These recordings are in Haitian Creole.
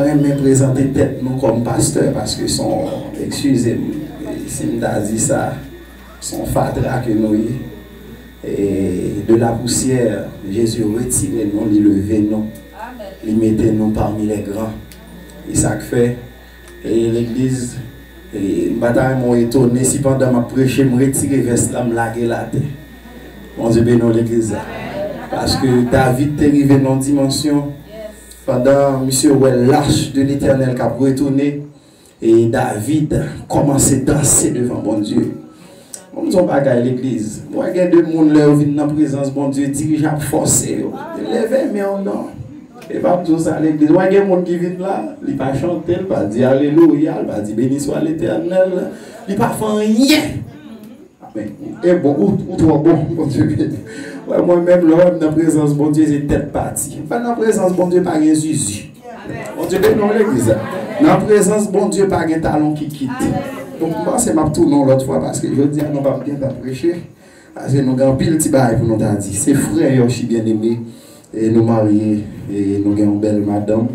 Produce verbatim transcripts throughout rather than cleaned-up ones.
Mwen renmen prezante tèt nou kòm pastè, paske se yon, eskize m si m ta di sa, se yon fatra ke nou ye. E de la poussière, Jezi retire nou, li leve nou, li mete nou parmi les grands. E sa k fè, e legliz, e m pa ta renmen w etone si pandan m ap preche, m retire vès la, m lage l atè. Bondye beni w, legliz la. Paske David te rive nan yon dimansyon, pandan misye wè lach de Letènèl k ap retounen, e David kòmanse danse devan Bondye. Bon, m di yon bagay, legliz. Mwen gen de moun, lè yo vin nan prezans Bondye, dirijan ap fòse yo. Leve men w non. E pa m di w sa, legliz. Mwen gen moun ki vin la, li pa chante, li pa di alelouya, li pa di beni swa Letènèl, li pa fè anyen. Amen. E bon, ou, ou twò bon, Bondye beni. Wè, mwen menm, lè w wè m nan prezans Bondye, se tèt pati. Fè nan prezans Bondye pa gen zuzu. Bondye beni w, legliz la. Nan prezans Bondye pa gen talon ki kit. Donk, m panse m ap tounen yon lòt fwa, paske jodi a nou p ap gen tan preche. Paske nou gen anpil ti bagay pou nou ta di. Se frè Yoshi byeneme. E nou marye, e nou gen yon bèl madanm.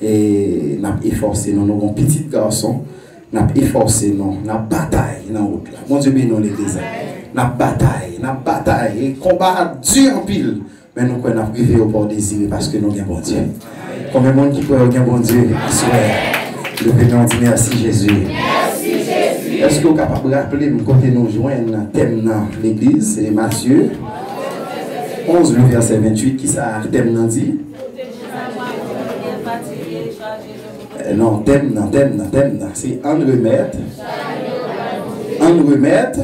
E n ap efòse nou, nou gon pitit gason, n ap efòse nou, n ap batay nan wout la. Bondye beni w, legliz la. N ap batay, n ap batay. E konba a di anpil, men nou kwè n ap rive o pò dezire paske nou gen Bondye. Konbyen moun ki kwè yo gen Bondye aswè? Leve men w, di mèsi Jezi. Èske w kapab raple m kote nou jwenn tèm nan legliz? Se Matye onz, le vèsè venntuit, kisa tèm nan di? Eh, non, tèm nan, tèm nan, tèm nan. Se ann remèt. Ann remèt.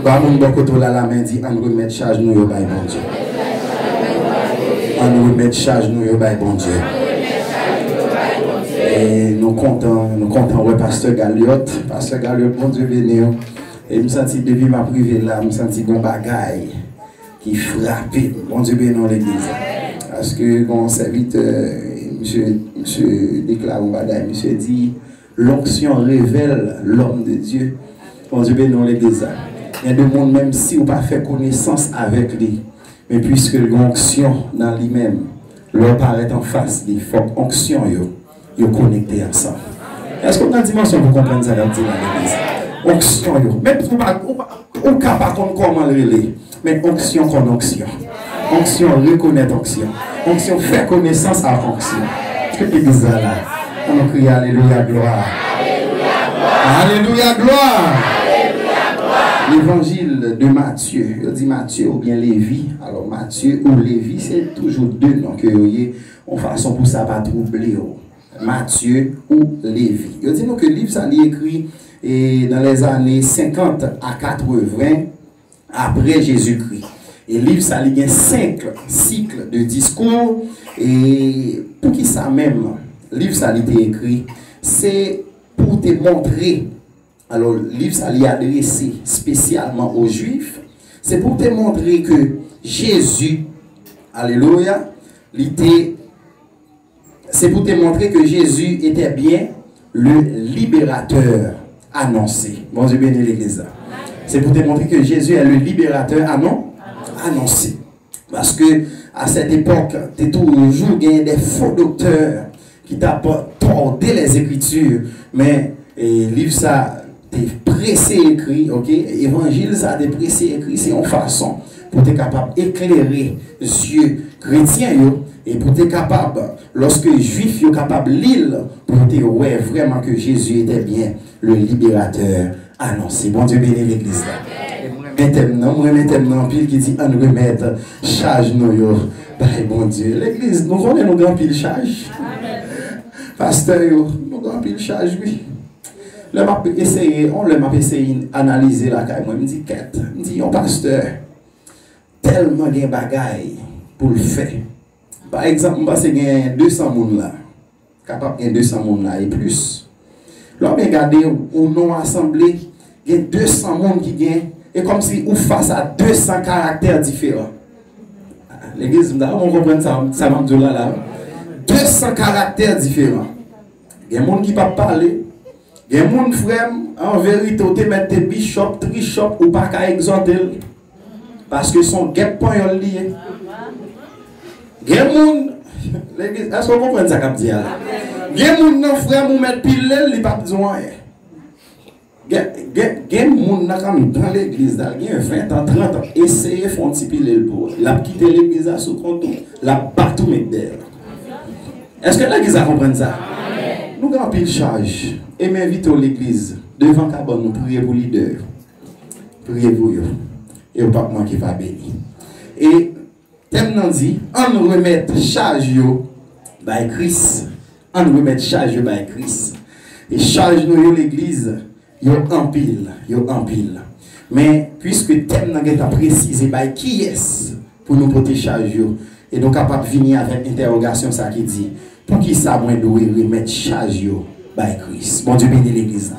Ba moun bò kote w la lamen, di, ann remèt chaj nou yo bay Bondye. Ann remèt chaj nou yo bay Bondye. E nou kontan, nou kontan wè pastè Galyot. Pastè Galyot, Bondye beni w. E m santi depi m ap rive la, m santi gon bagay ki frape m. Bondye beni w, legliz la. Paske gon sèvitè, misye, misye deklare yon bagay, misye di, l'onction révèle l'homme de Dieu. Bondye beni w, legliz la. Gen de moun, menm si w pa fè konesans avèk li, men piske l gen onksyon nan li menm, lè w parèt anfas li, fòk onksyon yo yo konekte ansanm. Èske w nan dimansyon pou konprann sa k ap di la, legliz? Onksyon yo. Menm si w pa, ou pa, ou ka pa konn kòman l rele, men onksyon konn onksyon. Onksyon rekonèt onksyon. Onksyon fè konesans ak onksyon. Tout legliz la la. Ann nou kriye alelouya, glwa. Alelouya, glwa. Levanjil de Matye. Yo di Matye oubyen Levi. Alò, Matye ou Levi, se toujou de non ke yo ye. Yon fason pou sa pa twouble w. Matye ou Levi. Yo di nou ke liv sa li ekri, e, dans les années cinquante à quatre-vingts après Jésus-Christ. E liv sa li gen senk sik de diskou. E poukisa menm liv sa li te ekri? Se pou te montre, alò, liv sa li adrese espesyalman o Jwif. Se pou te montre ke Jezi, alelouya, li te Se pou te montre ke Jezi etè byen le libérateur annoncé. Bondye beni legliz la. Se pou te montre ke Jezi est le libérateur anon, annoncé. Paske a sèt epòk, te toujou gen de fo doktè ki t ap tòde lèzekritir, men, e, liv sa te prese ekri, oke? Evanjil sa te prese ekri, se yon fason pou te kapab eklere zye kretyen yo, e pou te kapab, lòske Jwif yo kapab li l, pou yo te wè vrèman ke Jezi etè byen le libérateur annoncé. Bondye beni legliz la. E mwen renmen tèm nan, mwen renmen tèm nan anpil ki di ann remèt chaj nou yo bay Bondye. Legliz, nou konnen nou gen anpil chaj. Pastè yo, nou gen anpil chaj, wi. Lè m ap eseye, on lè m ap eseye analize lakay mwen, m di, kèt, m di, yon pastè tèlman gen bagay pou l fè. Pa egzanp, m panse gen de san moun la. Kapab gen de san moun la e plis. Lè w byen gade, ou nan yon asanble, gen de san moun ki gen, e kòmsi ou fas a de san karaktè diferan. Legliz, m ta renmen w konprann sa, sa m ap di w la, la. De san karaktè diferan. Gen moun ki p ap pale. Gen moun, frè m, an verite, ou te mèt te bishop, trishop, ou pa ka egzòte l. Paske se yon gèp panyòl li ye. Gen moun, Legliz, èske w konprann sa k ap di a la? Gen moun nan, frè m, ou mèt pile l, li p ap di w anyen. Gen, gen, gen moun nan k anndan legliz la, l gen ven tan, trant an, eseye fè yon ti pile l pou ou. L ap kite legliz la sou kont ou, l ap bat ou met dèyè l. Èske legliz la konprann sa? Nou gen anpil chaj, e m envite w legliz, devan kabann nou, priye pou lidè yo. Priye pou yo, e yo p ap manke pa beni. E Tèm nan di, ann remèt chaj yo bay Kris. Ann remèt chaj yo bay Kris. E chaj nou yo legliz, yo anpil, yo anpil. Men, piske tèm nan gentan presize bay kiyès pou nou pote chaj yo, e nou kapab vini avèk entèwogasyon sa ki di, poukisa mwen dwe remèt chaj yo bay Kris? Bondye beni legliz la.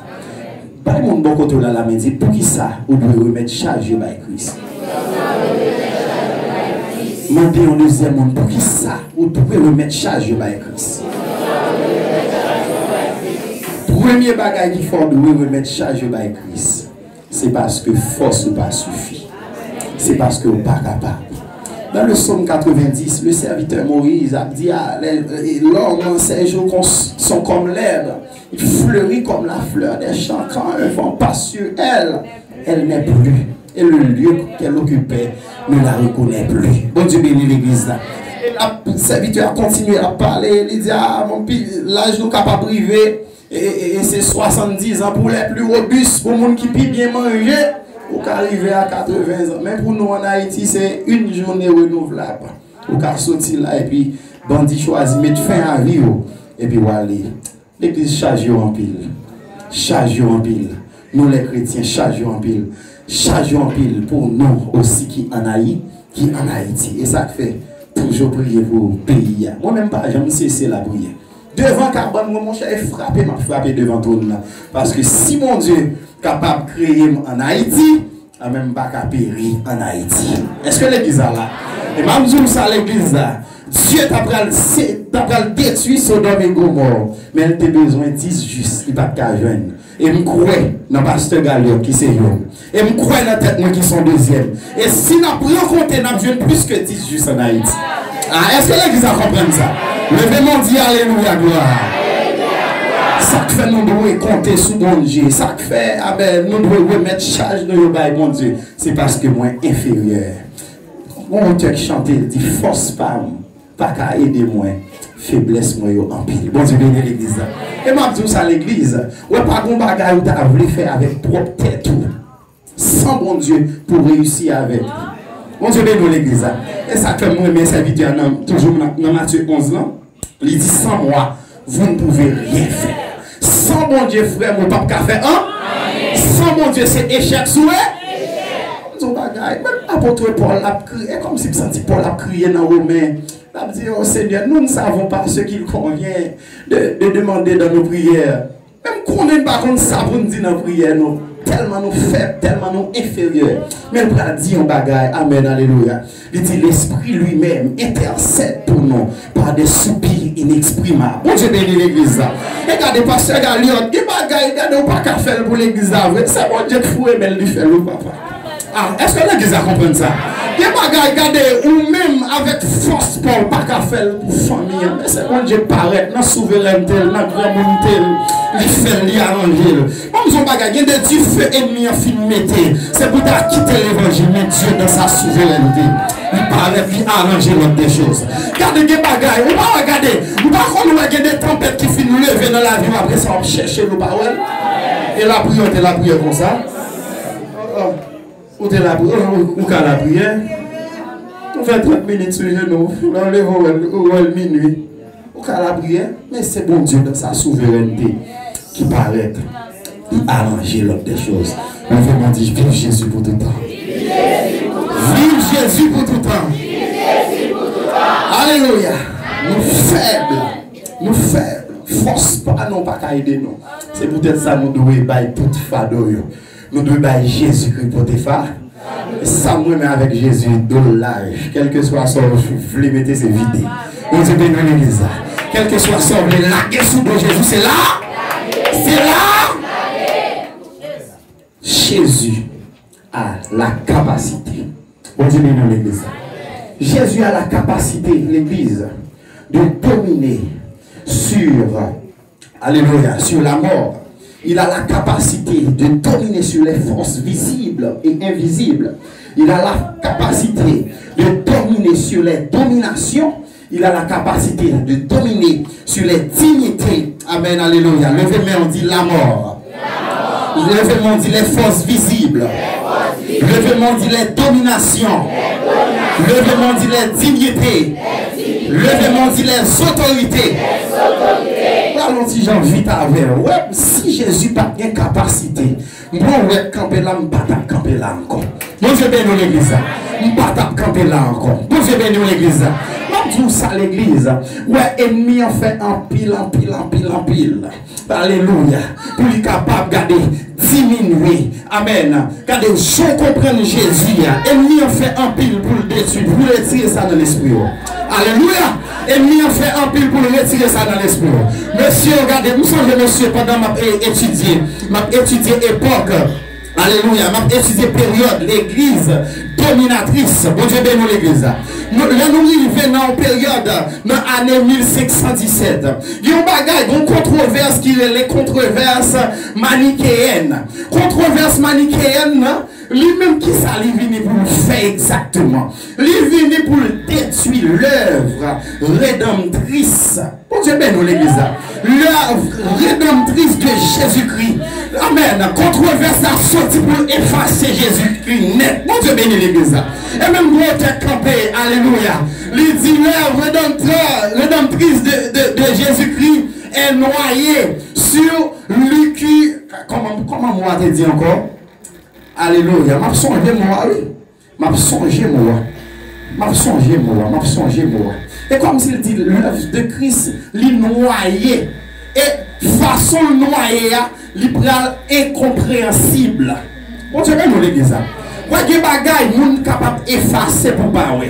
Bay moun bò kote w la lamen, di, poukisa ou dwe remèt chaj yo bay Kris? Mande yon dezyèm moun, poukisa ou dwe remèt chaj yo bay Kris? Premye bagay ki fè w dwe remèt chaj yo bay Kris, se paske fòs ou pa sifi. Se paske ou pa kapab. Dans le psaume quatre-vingt-dix, le serviteur Moïse a dit, ah, les- l'homme, ses jours cons- sont comme l'herbe. Il fleurit comme la fleur des champs. Quand un vent passe sur elle, elle n'est plus. Et le lieu qu'elle occupait ne la reconnaît plus. Bondye beni legliz la. E la, sèvitè a kontinye ap pale, li di, ah, mon pi, laj nou kapab rive, e, e, e se swasanndizan pou lè pli wobis, pou moun ki pi byen manje, ou ka rive a katreven zan. Men pou nou ann Ayiti, se yon jounen renouvlab. Ou ka soti la epi bandi chwazi met fen a vi w, epi w ale. Legliz chaj yo anpil. Chaj yo anpil. Nou lè kretyen, chaj yo anpil. Chaj yo anpil pou nou osi ki ann Ayi, ki ann Ayiti. E sa k fè, toujou priye pou peyi a. Mwen menm pa janm sese lapriyè. Devan kabann mwen, monchè, e frape m ap frape devan twòn nan. Paske si Bondye kapab kreye m ann Ayiti, anben m pa ka peri ann Ayiti. Èske legliz la la? E m ap di w sa, legliz la, Dye ta pral se- ta pral detwi Sodòm e Gomò, men l te bezwen dis jis, li pa t ka jwenn. E m kwè nan pastè Galyòt ki se youn. E m kwè nan tèt mwen ki se yon dezyèm. E si n ap rankonte, n ap jwenn plis ke dis jis ann Ayiti. Ah, èske legliz la konprann sa? Leve men w, di alelouya, glwa. Sa k fè nou dwe konte sou Bondye. Sa k fè, amen, nou dwe remèt chaj nou yo bay Bondye. Se paske mwen enferyè. Yon otè k chante, l di, fòs pa m pa ka ede mwen, feblès mwen yo anpil. Bondye beni legliz la. E m ap di w sa, legliz, wè pa gon bagay ou ta vle fè avèk pwòp tèt ou, san Bondye pou reyisi avèk li. Bondye beni w, legliz la. E sa k fè m renmen sèvitè a nan, toujou nan, nan Matye onz lan, li di, sans moi, vous ne pouvez rien faire. San Bondye, frè m, ou p ap ka fè an. San Bondye, se echèk sou e. M di w bagay, menm apot Pòl ap kriye, kòmsi m santi Pòl ap kriye nan Women. L ap di, oh Seigneur, nous ne savons pas ce qu'il convient de, de demander dans nos prières. Men m konnen n pa konn sa pou n di nan priyè nou. Tèlman nou fèb, tèlman nou enferyè. Men l pral di yon bagay. Amèn, alelouya. Li di, L'Esprit lui-même intercède pour nous par des soupirs inexprimables. Bondye beni legliz la. E gade, pastè Galyòt, gen bagay, gade, ou pa ka fè l pou legliz la vre. Se Bondye k foure men l, li fè l, wi, papa. Ah, èske legliz la konprann sa? Gen bagay, gade, ou menm avèk fòs pa w pa ka fè l pou fanmi an, men se Bondye parèt nan souverènte l, nan granmounte l, li fè l, li aranje l. Ban m di w yon bagay, gen de dife ènmi an fin mete, se pou ta kite levanjil, men Dye dans sa souverènte, li parèt, li aranje lòt de choz. Gade, gen bagay, ou pa wè, gade, ou pa konn wè gen de tanpèt ki fin leve nan lavi w, apre sa w ap chèche l, ou pa wè l? E lapriyè, te lapriyè konsa. Oh, oh. Ou te la pou, ou, ou ka lapriyè. Ou fè trant minit sou jenou, lè w leve, ou wè l, ou wè l minui. Ou ka lapriyè, men se Bondye nan sa souverènte ki parèt, li aranje lòt de choz. Leve men, di, viv Jezi pou toutan. Viv Jezi pou toutan. Alelouya. Nou fèb. Nou fèb. Fòs pa nou pa ka ede nou. Se poutèt sa nou dwe bay tout fado yo. Nou dwe bay Jezikri pote fa. Sa m renmen avèk Jezi, do l laj. Kèlkeswa sa w vle mete, se vide. Bondye beni legliz la. Kèlkeswa sa w vle lage sou do Jezi, se la. Se la. Jezi a la kapasite. Bondye beni legliz la. Jezi a la kapasite, legliz, de dominer sur, alléluia, sur la mort. Il a la capacité de dominer sur les forces visibles et invisibles. Il a la capacité de dominer sur les dominations. Il a la capacité de dominer sur les dignités. Amen, alléluia. Leve men, on dit la mort. Leve men, on dit les forces visibles. Leve men, on dit les dominations. Leve men, on dit les dignités. Leve men, on dit les autorités. Pral yon ti jan vit avè w. Wè, si Jezi pa t gen kapasite, m pran wè kanpe la, m pa t ap kanpe la ankò. Bondye beni w, legliz la. M pa t ap kanpe la ankò. Bondye beni w, legliz la. M ap di w sa, legliz. Wè, enmi an fè anpil, anpil, anpil, anpil. Alelouya. Pou li kapab gade diminye. Amèn. Gade, jan w konprann Jezi a, enmi an fè anpil pou l detwi, pou l retire sa nan lespri w. Alelouya. Enmi an fè anpil pou l retire sa nan lespri w. Mesye, gade, m sonje, mesye, pandan m ap e- etidye, m ap etidye epòk, alelouya, m ap etidye peryòd legliz dominatris. Bondye beni w, legliz la. Nou, lè nou rive nan yon peryòd nan ane mil senk san disèt, gen yon bagay, gen yon kontwovès ki rele kontwovès manikeyèn. Kontwovès manikeyèn nan, li menm, kisa li vini pou l fè egzakteman? Li vini pou l detwi lèv redanmtris. Bondye beni w, legliz la. Lèv redanmtris de Jezikri. Amèn. Kontwovès la soti pou l efase Jezikri nèt. Bondye beni legliz la. E menm gwo tèt kanpe, alelouya. Li di lèv redanmtris de, de, de Jezikri est noyée sur l'écu-, kòman, kòman mo a te di ankò? Alelouya. M ap sonje mo a, wi. M ap sonje mo a. M ap sonje mo a. M ap sonje mo a. E kòmsi l di lèv de Kris, li nwaye. E fason l nwaye a, li pral enkonpreyansib. Bondye beni w, legliz la. Wè, gen bagay moun kapab efase pou pa wè.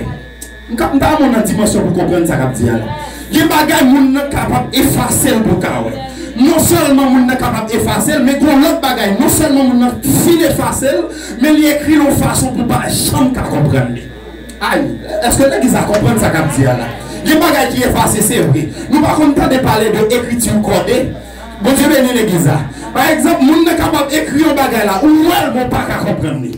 M ka- m ta renmen w nan dimansyon pou konprann sa k ap di a la. Gen bagay moun nan kapab efase l pou ka wè. Non sèlman moun nan kapab efase l, men gen yon lòt bagay. Non sèlman moun nan fin efase l, men li ekri l yon fason pou pa janm ka konprann li. Ay, èske legliz la konprann sa k ap di a la? Gen bagay ki efase, se vre. Nou pa konn tande pale de ekriti kòde. Bondye beni legliz la. Pa egzanp, moun nan kapab ekri yon bagay la, ou wè l, men w pa ka konprann li.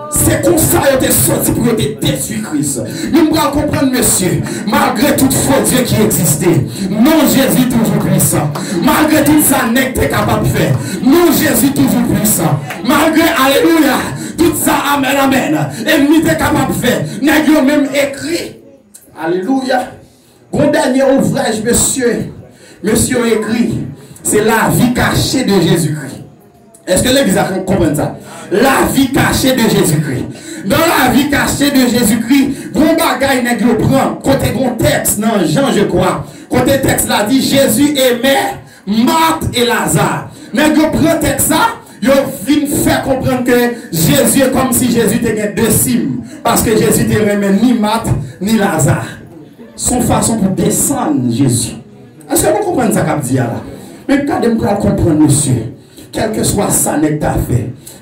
Se konsa yo te soti pou yo te detwi Kris. Men m pral konprann, mesye, malgre tout fo dye ki egziste, non Jezi toujou pwisan. Malgre tout sa nèg te kapab fè, non Jezi toujou pwisan. Malgre, alelouya, tout sa, amèn, amèn, enmi te kapab fè, nèg yo menm ekri. Alelouya. Gon dènye ouvraj, mesye, mesye yo ekri, se La vie cachée de Jésus-Christ. Èske legliz la konprann sa? La vie cachée de Jésus-Christ. Dans La vie cachée de Jésus-Christ, gon bagay nèg yo pran, kote gon tèks nan Jan, je crois, kote tèks la di, Jésus aimait Marthe et Lazare. Nèg yo pran tèks sa, yo vin fè konprann ke Jezi, e kòmsi Jezi te gen de sim, paske Jezi te renmen ni Mat, ni Laza. Se yon fason pou desann Jezi. Èske nou konprann sa k ap di a la? Men gade, m pral konprann, mesye. Kèlkeswa sa nèg ta fè,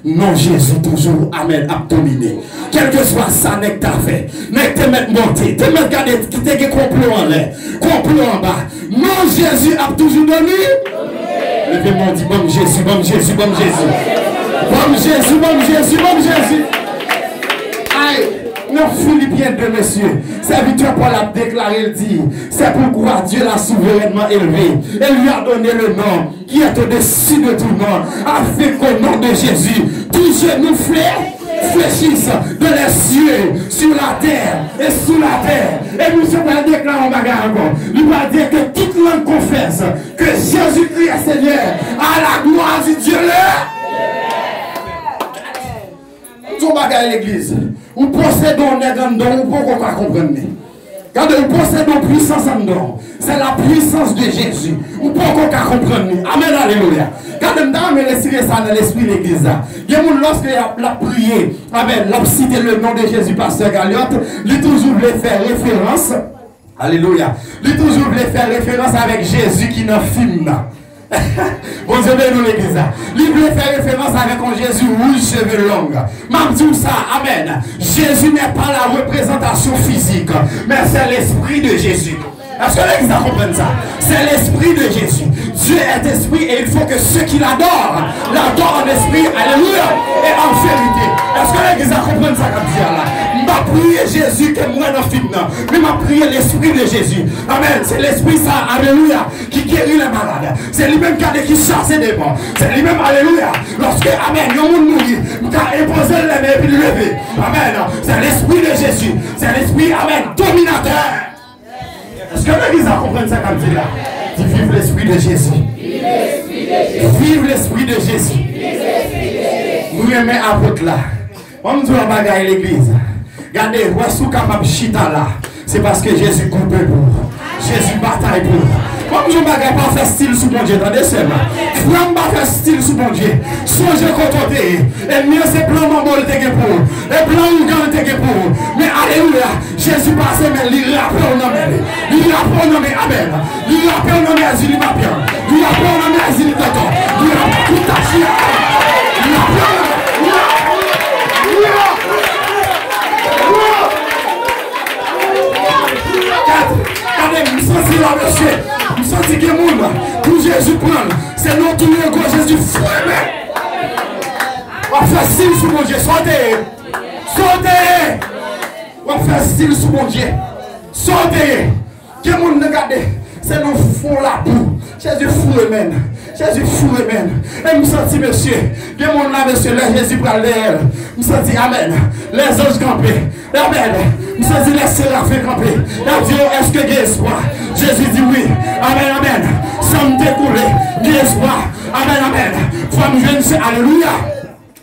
non Jezi toujou, amèn, ap domine. Kèlkeswa sa nèg ta fè, nèg te mèt monte, te mèt gade, ki te gen konplo anlè, konplo anba. Non Jezi ap toujou domine. Leve men w, di, ban m Jezi, ban m Jezi, ban m Jezi. Ban m Jezi, ban m Jezi, ban m Jezi. Ay, nan Filipyen de, mesye, sèvitè Pòl ap deklare, l di, c'est pourquoi Dieu l'a souverainement élevé et lui a donné le nom qui est au-dessus de tout nom, afin qu'au nom de Jésus, tout genou flé-, fléchisse dans les cieux, sur la terre et sous la terre. E misye pral deklare yon bagay ankò. Li pral di que toute langue confesse que Jésus-Christ est Seigneur, à la gloire du Dieu le. Di yon bagay, legliz. Ou posede yon nèg anndan w, ou poko ka konprann li. Gade, ou posede yon pwisans anndan w. C'est la puissance de Jésus. Ou poko ka konprann li. Amèn, alelouya. Gade, m ta renmen retire sa nan lespri legliz la. Gen moun, lòske y ap, l ap priye, amèn, l ap site le nom de Jésus, pastè Galiot, li toujou vle fè referans. Alelouya. Li toujou vle fè referans avèk Jezi ki nan fim nan. Bondye beni w, legliz la. Li vle fè referans avèk yon Jezi wouj, cheve long. M ap di w sa, amèn. Jésus n'est pas la représentation physique, mais c'est l'esprit de Jésus. Est-ce que l'église a compris ça? C'est l'esprit de Jésus. Dieu est esprit et il faut que ceux qui l'adorent l'adorent en esprit, alléluia, et en vérité. Est-ce que l'église a compris ça? Kap di a la, m pa priye Jezi ke m wè nan fim nan, men m ap priye l'esprit de Jésus. Amen. Se lespri sa, alelouya, ki geri lè malad. Se li menm, gade, ki chase demon. Se li menm, alelouya. Lòske, amen, yon moun mouri, m ka enpoze l lè men epi l leve. Amen. C'est l'esprit de Jésus. C'est l'esprit, amen, dominateur. Est-ce que l'église a compris ça kap di la? Di vive l'esprit de Jésus. Vive l'esprit de Jésus. M renmen apot la. Ban m di w yon bagay, legliz. Gade, wè si w kapab chita la. Se paske Jezi kanpe pou ou. Jezi batay pou ou. Ban m di w yon bagay, pa fè stil sou Bondye, tande sè m. Frè m, pa fè stil sou Bondye. Sonje kote w te ye. Ènmi an, se plan manbo l te gen pou ou. E plan ougan l te gen pou ou. Men alelouya, Jezi pase men l, li rape w nan men li. Li rape w nan men, amèn. Li rape w nan men Azili Mapyan. Li rape w nan men Azili Tonton. Li rape w tout tachi. Li rape w nan men. Li rape w. Li rape w. Gade, gade, m santi la, mesye. M santi gen moun, pou Jezi pran l, se nan tou yon gwo Jezi fremen. W ap fè stil sou Bondye, sa w te ye. Sa w te ye. W ap fè stil sou Bondye. Sa w te ye. Gen moun nan, gade, se nan fon labou. Jezi foure men. Jezi foure men. E m santi, mesye, gen moun la, mesye, lè Jezi pral dèyè l, m santi, amèn, lèzanj kanpe. Amèn. M santi lè serafen kanpe. Y ap di yo, èske gen espwa? Jezi di wi. Amèn, amèn. San m te koule, gen espwa. Amèn, amèn. Fò m jwenn se, alelouya.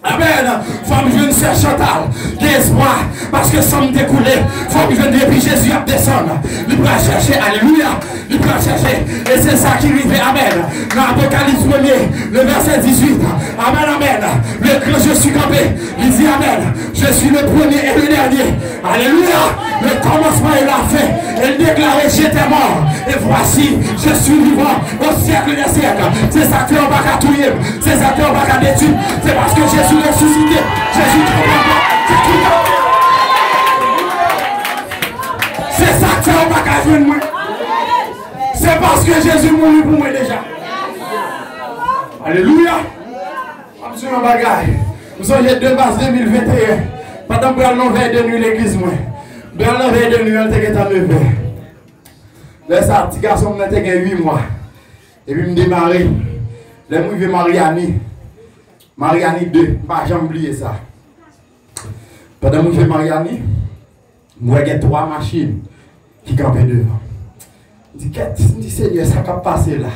Amèn. Fò m jwenn sè Chantal, gen espwa, paske san m te koule, fò m jwenn, depi Jezi ap desann, li pral chèche, alelouya, li pral chèche, e se sa ki rive, amèn, nan Apokalips premye, le vèsè dizuit, amèn, amèn, le grand je suis kanpe, li di, amèn, je suis le premier et le dernier, alelouya, le commencement et la fin, e l deklare, j'étais mort, et voici, je suis vivant, au siècle des siècles. Se sa k fè yo pa ka touye m. Se sa k fè yo pa ka detwi m. Se paske Jezi resisite. Jezi kanpe ankò. Se tout. Se sa k fè yo pa ka jwenn mwen. Se paske Jezi mouri pou mwen deja. Alelouya. M ap di yon bagay. M sonje de mas de mil venteyen. Pandan m pral nan vèy de nwi legliz mwen. M pral nan vèy de nwi an, li te gentan nevè. Lè sa a, ti gason m nan te gen uit mwa. Epi m demare. Lè m rive Maryani, Maryani de, m pa janm bliye sa. Pandan m rive Maryani, m wè gen twa machin ki kanpe devan. M di, kèt, m di, Senyè, sa k ap pase la?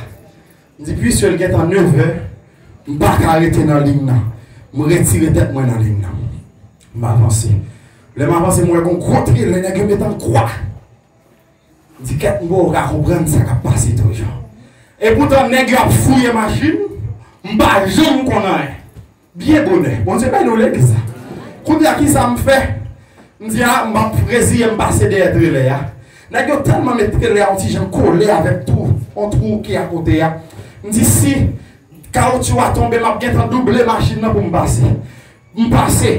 M di, piske l gentan nevè, m pa ka rete nan liy nan. M retire tèt mwen nan liy nan. M avanse. Lè m avanse, m wè gen yon gwo trelè, nèg yo mete an kwa. M di, kèt, m poko ka konprann sa k ap pase toujou. Epoutan, nèg yo ap fouye machin, m pa janm konn anyen. Byen bonè. Bondye beni w legliz la. Kounye a, kisa m fè? M di, a, m ap reziye m pase dèyè trelè a. Nèg yo tèlman met trelè a yon ti jan kole avèk twou, yon twou ki akote a. M di, si kawotchou a tonbe, m ap gentan double machin nan pou m pase. M pase.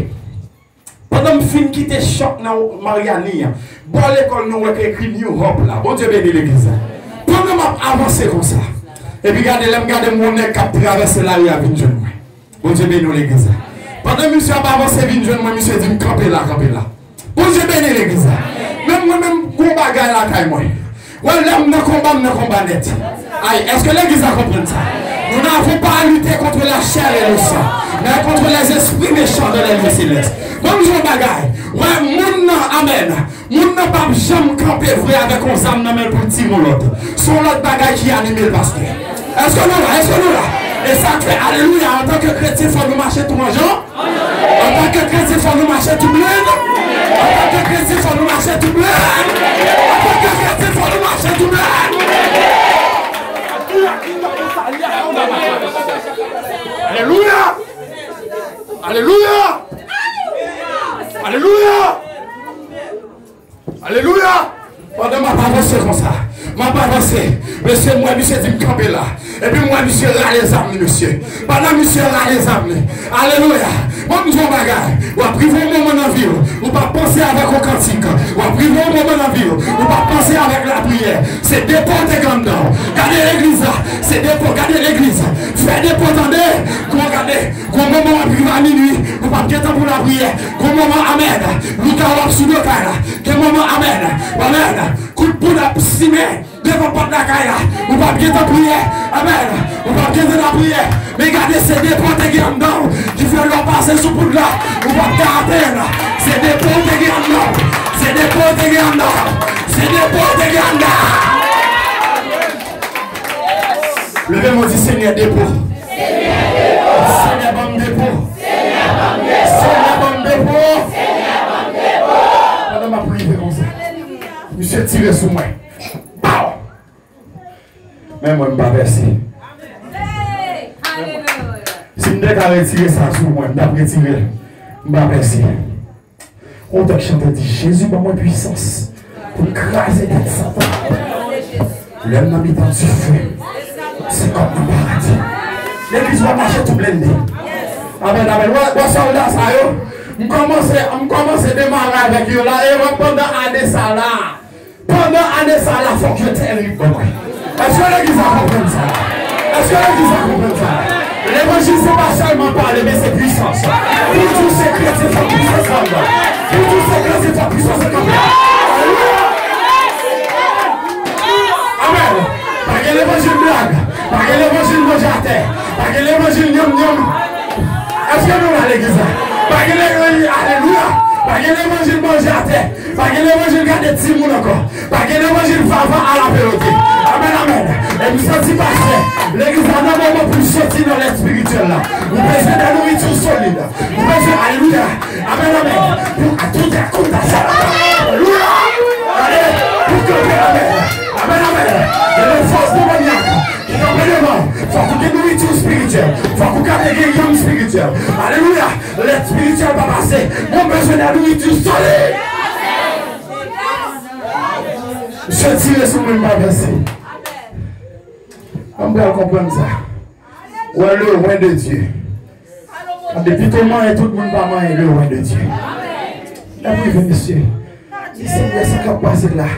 Pandan m fin kite chòk nan Maryani an, bò lekòl nou wè k ekri New Hope la. Bondye beni legliz la. Pandan m ap avanse konsa, epi gade, lè m gade, m wè yon nèg k ap travèse lari a vin jwenn mwen. Bondye beni w legliz la. Pandan misye ap avanse vin jwenn mwen, misye di m, kanpe la, kanpe la. Bondye beni legliz la. Menm mwen menm, gon bagay lakay mwen. Wè, lè m nan konba, m nan konba nèt. Ay, èske legliz la konprann sa? Nous n'avons pas à lutter contre la chair et le sang, mais contre les esprits méchants dans les lieux célestes. Ban m di w yon bagay. Wè, moun nan, amèn. Moun nan p ap janm kanpe vre avèk yon zam nan men l pou l tire yon lòt. Se yon lòt bagay ki anime l, pastè. Èske nou la? Èske nou la? E sa k fè, alelouya, antanke kretyen, fò nou mache tou an jan. Antanke kretyen, fò nou mache tou blen. Antanke kretyen, fò nou mache tou blen. Antanke kretyen, fò nou mache tou blen. Alelouya! Alelouya! Alelouya! Alelouya! Pandan m ap avanse konsa, m M ap avanse. Mesye, m wè misye di m kanpe la. Epi m wè misye rale zam li, mesye. Pandan misye rale zam li, alelouya. Mwen, m di yon bagay. W ap rive yon moman nan vi w, ou p ap panse avèk yon kantik. W ap rive yon moman nan vi w, ou p ap panse avèk lapriyè. Se depo w te gen anndan w. Gade legliz la. Se depo. Gade legliz. Fè depo, tande. Gon gade. Gon moman w ap rive a minui, ou p ap gen tan pou lapriyè. Gon moman, amèn. Louta w ap sou do kay la. Gen moman, amèn. Amèn. Kout poud ap simen devan pòt lakay la. Ou p ap gen tan priye. Amèn. Ou p ap gen tan lapriyè. Men gade, se depo te gen anndan w ki fè lè w pase sou poud la, ou p ap ka atenn. Se depo te gen anndan w. Se depo te gen anndan w. Se depo te gen anndan w. Leve men w, di, Senyè, depo. Senyè, ban m depo. Senyè, ban m depo. Pandan m ap priye konsa, misye tire sou mwen. Pow! Men mwen, m pa pèse. Si m te ka retire sa sou mwen, m t ap retire l. M pa pèse. Yon tèks chante di, Jezi ban mwen pwisans pou m kraze tèt Satan. Lè m nan mitan dife, se kòm nan paradi. Legliz va mache tou blende. Amèn, amèn. Wè, wè sòlda sa yo, m kòmanse, m kòmanse demare avèk yo la, e wè pandan ane sa la, Pandan ane sa la, fòk yo tèrib ban mwen. Èske legliz la konprann sa? Èske legliz la konprann sa? Levanjil se pa sèlman pale, men se pwisans. Pou di w se kretyen, fòk pwisans la anndan. Pou di w se kretyen, fòk pwisans la kanpe. Alelouya! Amèn. Pa gen levanjil blag. Pa gen levanjil manje atè. Pa gen levanjil nyanm nyanm. Èske nou la legliz la? Pa gen levanjil, alelouya. Pa gen levanjil manje atè. Pa gen levanjil gade timoun ankò. Pa gen levanjil vava a la pelote. Amèn, amèn. E m santi pastè, legliz la nan moman pou l soti nan lè espirityèl la. Ou bezwen de nouriti solid. Ou bezwen, alelouya. Amèn, amèn. Pou a tout èkouta sa. Alelouya. Gade, pou kanpe, amèn. Amèn, amèn. Gen yon fòs demonyak ki kanpe devan. Fòk ou gen nouriti espirityèl. Fòk ou gade gen yanm espirityèl. Alelouya. Lè espirityèl pa pase. Mwen bezwen de nouriti solid. Misye tire sou mwen, m pa pèse. Mwen pral konprann sa. Wè, le oint de Dieu. Depi tou manyen, tout moun pa manyen le oint de Dieu. Lè m rive, mesye, di, Senyè, sa k ap pase la?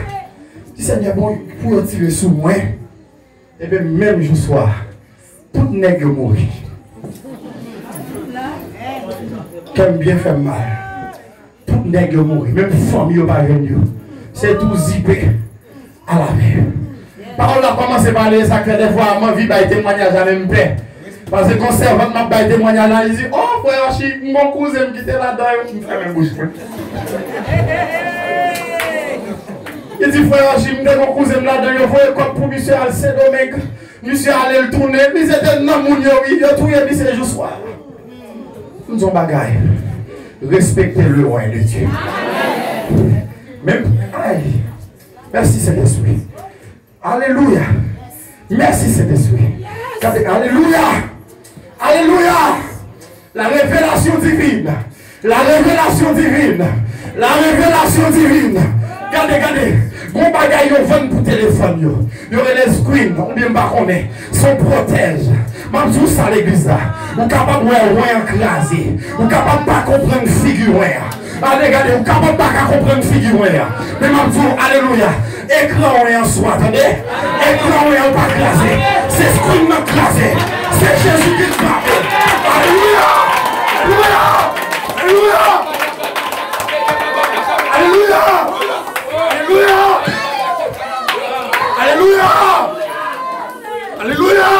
Di, Senyè, bon, pou yo tire sou mwen. Ebyen, menm jou swa, tout nèg yo mouri. Kè m byen fè m mal. Tout nèg yo mouri. Menm fanmi yo pa jwenn yo. Se tou zipe a la men. Pawòl la kòmanse pale, sa k fè dèfwa m anvi bay temwanyaj la, men m pè. Paske gon sèvant m ap bay temwanyaj la, li di, o, frè Archie, m gon kouzen m ki te ladan yo. M fèmen bouch mwen. Li di, frè Archie, m te gon kouzen m ladan yo, voye kòb pou misye al Sendomeng. Misye ale, l tounen, misye te nan moun yo, wi, yo touye misye jou swa. M di yon bagay, respekte le oint de Dieu. Menm, ay, mèsi Sentespri. Alelouya. Mèsi, Sentespri. Gade, alelouya. Alelouya. La révélation divine. La révélation divine. La révélation divine. Gade, gade. Gon bagay yo vann pou telefòn yo. Yo rele Screen, oubyen m pa konnen. Se yon pwotèj. M ap di w sa, legliz la. Ou kapab wè wen an kraze. Ou kapab pa konprann figi wen an. Ale gade, ou kapab pa ka konprann figi wen an. Men m ap di w, alelouya, ekran wen an swa, tande. Ekran wen an pa kraze. Se screen nan kraze. Se Jezi ki frape. Alelouya! Alelouya! Alelouya! Alelouya! Alelouya! Alelouya! Alelouya!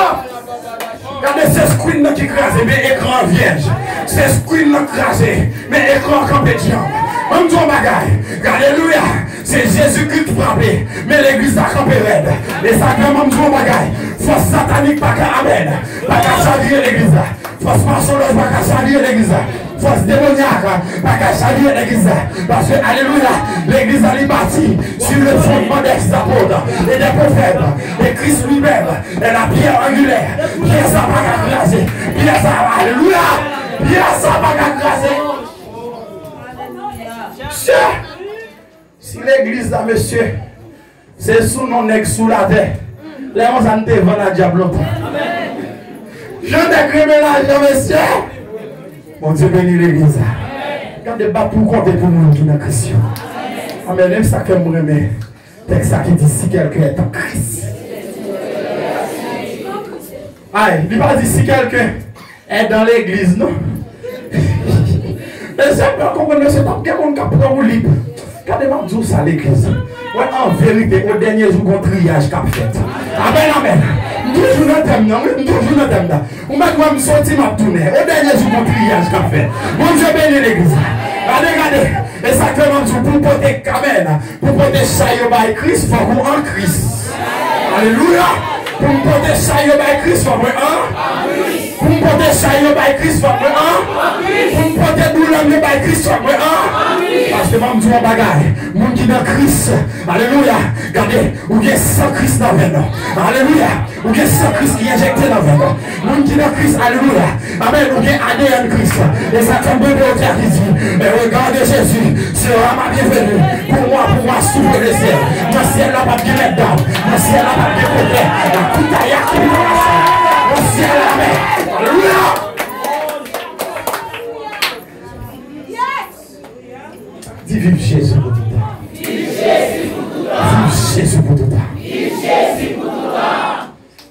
Gade, se screen nan ki kraze, men ekran an vyèj. Se screen nan k kraze, men ekran an kanpe djanm. Ban m di w yon bagay. Alelouya! Se Jezikri k frape, men legliz la kanpe rèd. E sa k fè, ban m di w yon bagay. Fòs satanik pa ka, amèn, pa ka chavire legliz la. Fòs masonlòj pa ka chavire legliz la. Fòs demonyak pa ka chavire legliz la. Paske, alelouya, legliz la, li bati sur le fondement des apôtres et des prophètes. Et Christ lui-même est la pierre angulaire. Pyè sa pa ka kraze. Pyè sa, alelouya. Pyè sa pa ka kraze. Mesye, si legliz la, mesye, Se sou non nèg sou latè. Lè konsa n te vann a dyab lontan. Jan nèg renmen lajan, mesye. Bondye beni legliz la. Gade, bat pou konte pou moun ki nan Kris yo. Amèn. E sa ke m renmen. Tèks sa ki di, si quelqu'un est en Christ. Ay, li pa di, si quelqu'un est dans l'église, non. Mesye, m pa konprann, mesye, t ap gen moun k ap pran ou lib. Gade, m ap di w sa, legliz. Wè, an verite, o dènye jou, gon triyaj k ap fèt. Amèn, amèn. M toujou nan tèm nan, wi, m toujou nan tèm nan. Ou mèt wè m soti, m ap tounen. O dènye jou, gon triyaj k ap fèt. Bondye beni legliz la. Gade, gade. E sa ke m ap di w, pou w pote, amèn, pou w pote chay yo bay Kris, fòk ou an Kris. Alelouya. Pou m pote chay yo bay Kris, fòk mwen an. Pou m pote chay yo bay Kris, fòk mwen an. Pou m pote doulè m yo bay Kris, fòk mwen an. Paske m ap di w yon bagay. Moun ki nan Kris, alelouya. Gade, ou gen san Kris nan venn ou. Alelouya. Ou gen san Kris ki enjekte nan venn ou. Moun ki nan Kris, alelouya. Amèn. Ou gen A D N Kris. E sa tanbri de otè ki di, mais regardez Jésus sera ma bienvenue. Pour moi, pour moi, souffre le ciel. Nan syèl la, p ap gen mètdam. Nan syèl la, p ap gen koken. La koutaya, koutaya. Nan syèl la, amèn. Alelouya. Di, viv Jezi pou toutan. Viv Jezi pou toutan.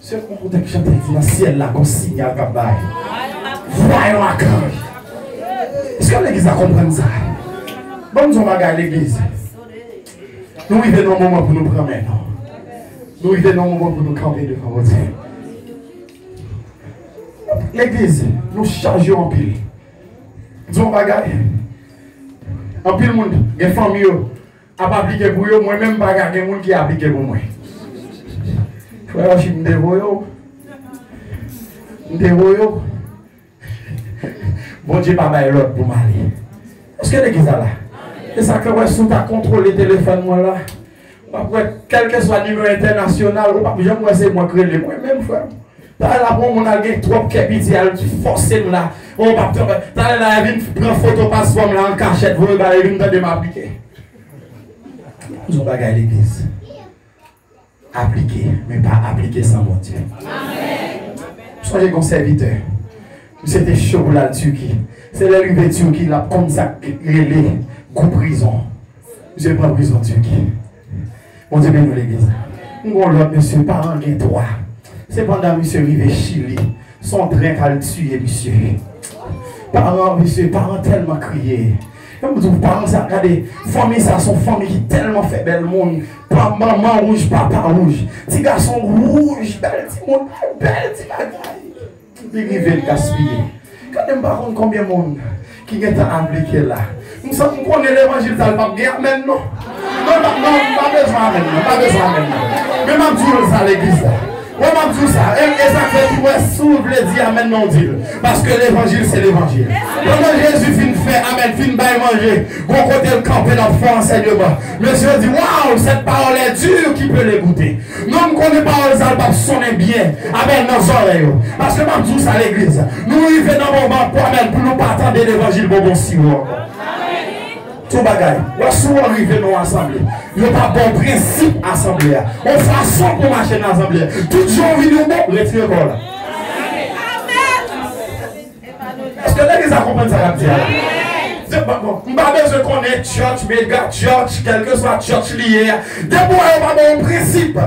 Se konpòtè k chante di nan syèl la, gon siyal k ap bay. Vwa yon akanj. Èske legliz la konprann sa? Ban m di yon bagay, legliz. Nou rive nan yon moman pou nou pran men nou. Nou rive nan yon moman pou nou kanpe devan Bondye. Legliz, nou chaje anpil. Di yon bagay. Anpil moun gen fanmi yo ap aplike pou yo, mwen menm m pa ka gen moun ki aplike pou mwen. Frè Rochi, m te voye w. M te voye w. Bondye pa bay lòd pou m ale. Èske legliz la la? E sa k fè, wè, si w ta kontwole telefòn mwen la, w ap wè, kèlkeswa nimewo entènasyonal, ou p ap janm wè se mwen k rele mwen menm, frè m. Talè la, pou yon moun al gen twòp kè piti, al fòse m la. O, w p ap twòp. Talè la, y a vin pran foto paspò m la an kachèt, voye ba yo, vin tande m aplike. Yon bagay legliz. Aplike, men pa aplike san Bondye. Sonje gon sèvitè. Misye te cho pou l al Tiki. Se lè l rive Tiki, l ap konn sa k rele gou prizon. Misye pran prizon Tiki. Bondye beni w, legliz. M gon lòt mesye, paran gen twa. Se pandan misye rive Chili, se yon tren k al tiye misye. Paran misye, paran tèlman kriye. E m di w, paran sa, gade, fanmi sa, se yon fanmi ki tèlman fè bèl moun. Pa manman wouj, papa wouj. Ti gason wouj, bèl timoun, bèl ti bagay. Li rive, l gaspiye. Gade, m pa konn konbyen moun ki gentan aplike la. M santi m konnen levanjil sa, l p ap gen amèn, non. Non, non, non, m pa bezwen amèn, non. M pa bezwen amèn, non. Men m ap di w sa, legliz la. Wè, m ap di w sa. E, e sa k fè tou, wè, si w vle di amèn, non, w di l. Paske levanjil, se levanjil. Pandan Jezi fin fè, amèn, fin bay manje, gon kote l kanpe, l ap fè ansèyman. Mesye yo di, waw, cette parole est dure, qui peut l'égoutter? Non, m konnen pawòl sa l p ap sonnen byen, amèn, nan zòrèy yo. Paske m ap di w sa, legliz, nou rive nan moman pou, amèn, pou nou pa tande levanjil bonbon siwo ankò. Tout bagay. Wè, si w rive nan yon asanble, yo pa ba w prensip asanble a, yon fason pou mache nan asanble a. Tout jan w vini w bon, retire kò w la. Èske legliz la konprann sa k ap di a la? Se pa bon. M pa bezwen konnen church, mega church, kèlkeswa church li ye a. Depi w wè yo pa ba w yon prensip,